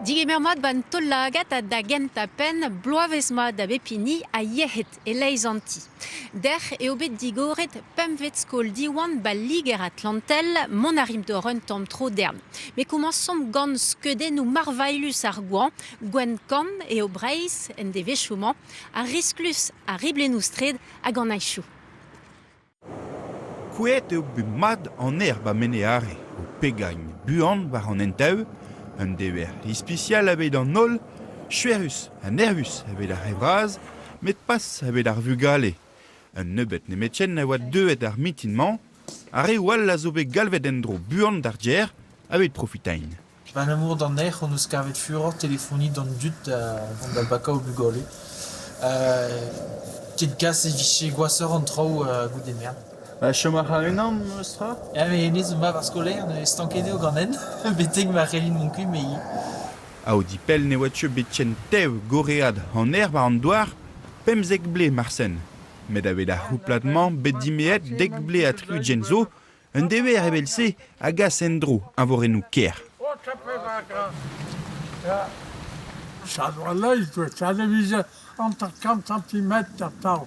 Digemer mat 'ba'n taol-lagad ha da gentañ-penn bloavezh mat da bep hini ha yec'hed e-leizh an ti. Dec'h eo bet digoret pempvet skol Diwan 'ba Liger-Atlantel, mont a rimp d'ober un tamm tro dern. Met komañsomp gant skeudennoù marvailhus ar goañv, gwenn-kann eo Breizh en devezhioù-mañ, ha risklus ar riblennoù-straed hag an henchoù. Kouezhet eo bet mat an aer 'ba Mene-Are o pegañ buan war an hent-ev. Un dever ispisial aveit an holl, skuizhus ha nervus aveit ar re vras, met pas aveit ar vugale. Un nebeud nemetken a oa deuet ar mintin-mañ, ar reoù all a zo bet galvet en-dro buan d'ar gêr aveit profitañ. Abalamour d'an erc'h hon eus kavet furoc'h telefoniñ d'an dud da vont da bakañ o bugale. Ken kas e vije gwashoc'h an traoù goude mern. Ba chom a ra unan memes tra? Ya met hennezh zo mab ar skolaer neuze stanket eo ganen betek ma c'hellin mont kuit me ivez. Aodi pell ne oa ket bet ken tev gorread an aer war an douar 15 vloaz marsen. Met aveit ar c'houplad-mañ bet dimeet dek vloaz ha tri-ugent zo, Un dever evel-se a gas en-dro eñvorennoù kêr. Chad centimetr atav.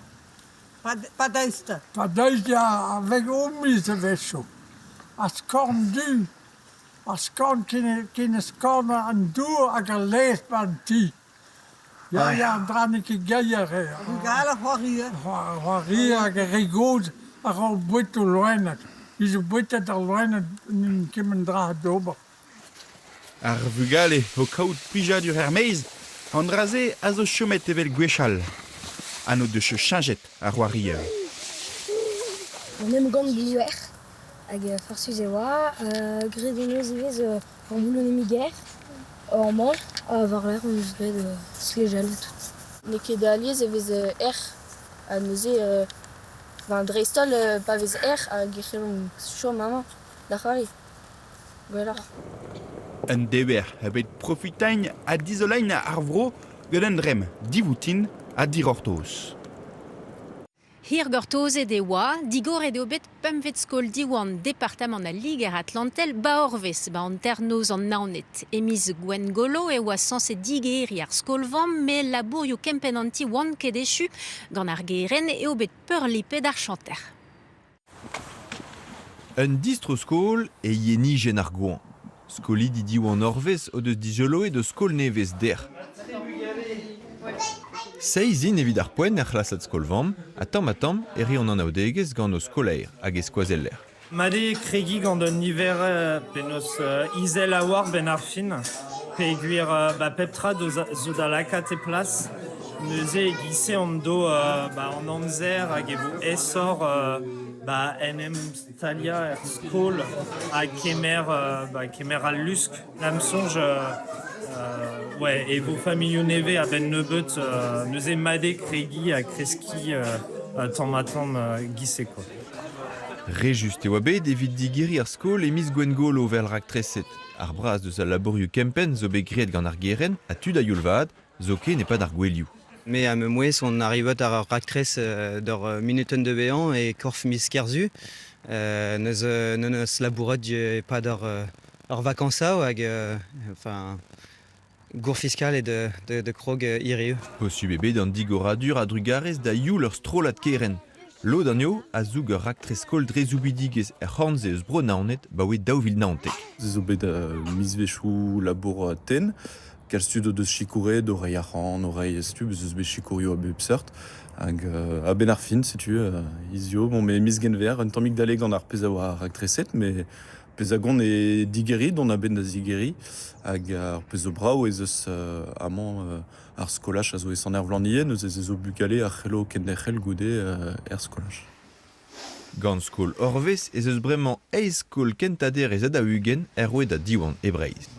Pa daoust. Pa daoust ya, a-veg omis a-wechoù. A skorn du, a skorn ken e skorn an dour hag al laezh 'ba an ti. Ya, ya, an dra n'eo ket geier eo. Bugale a c'hoarie. C'hoarie hag ar re gozh a ra boued o loened. Vije bouetet ar loened n'int kement dra d'ober. Ar vugale o kaout plijadur er-maez, an dra-se a zo chomet evel gwechall. Ha n'o deus cheñchet ar c'hoarier. Un emgann blouer hag farsus e oa. Graet hon eus ivez ur boulonnemiger amañ ha war-lerc'h hon eus graet stlejal ha tout. N'eo ket alies e vez erc'h ha neuze enfin dreist-holl pa vez erc'h hag e c'hellomp chom amañ da c'hoari gwelloc'h. Un dever bet profitañ ha dizoleiñ ar vro gant un dremm divoutin ha dic'hortoz. Hirgortozet e oa, digoret eo bet pempvet skol Diwan departamant al Liger-Atlantel 'ba Orvez 'ba hanternoz an Naoned. E miz Gwengolo e oa sañset digeriñ ar skol-vamm met labourioù kempenn an ti 'oant ket echu. Gant ar gerent eo bet peurlipet ar chanter. Un distro-skol e yenijenn ar goañv. Skolidi Diwan Orvez o deus dizoloet o skol nevez dec'h. Seizh int evit ar poent er c'hlasad skol-vamm ha tamm-ha-tamm e reont anaoudegezh gant o skolaer hag e skoazeller. Mat eo kregiñ gant un niver penaos izel a-walc'h 'benn ar fin peogwir ba pep tra zo da lakaat e plas. Neuze e-giz-se hon do ba an amzer hag e vo aesoc'h ba en em staliañ er skol ha kemer ba kemer al lusk. Da'm soñj ouais, e vo familhoù nevez a-benn nebeut neuze mat eo kregiñ ha kreskiñ tamm-ha-tamm e-giz-se quoi. Re just e oa bet evit digeriñ ar skol e miz Gwengolo 'vel raktreset. Ar braz deus al labourioù kempenn zo bet graet gant ar gerent ha tud a-youl vat, zoken e-pad ar gouelioù. Me ha ma mouezh on arrivet àr ur raktres d'ur munutenn de vezañ e korf miz Kerzu. Neus n'eus labouret e-pad ur ur vakañsav hag enfin gourfiskal eo da krog hiriv. Posubl eo bet an digoradur a-drugarez da youl ur strollad kerent. Lod anezho a zoug ur raktres skol dre soubidigezh er c'horn-se eus Bro-Naoned 'baoe 2019. Se zo bet mizvezhioù labour tenn. Kalz tud o deus sikouret o reiñ arc'hant, o reiñ setu bez' eus bet sikourioù a bep seurt. Hag a-benn ar fin, setu hiziv, bon, me miz Genver, un tammig dale gant ar pezh a oa raktreset, met pezh a gont eo digeriñ, dont a-benn da zigeriñ. Hag ar pezh zo brav ez eus amañ ar skolaj a zo e Sant-Ervlan ivez, neuze ez eus bugale a c'hello kenderc'hel goude er skolaj. Gant skol Orvez ez eus bremañ eizh skol kentañ derez ha 40 er rouedad Diwan e Breizh.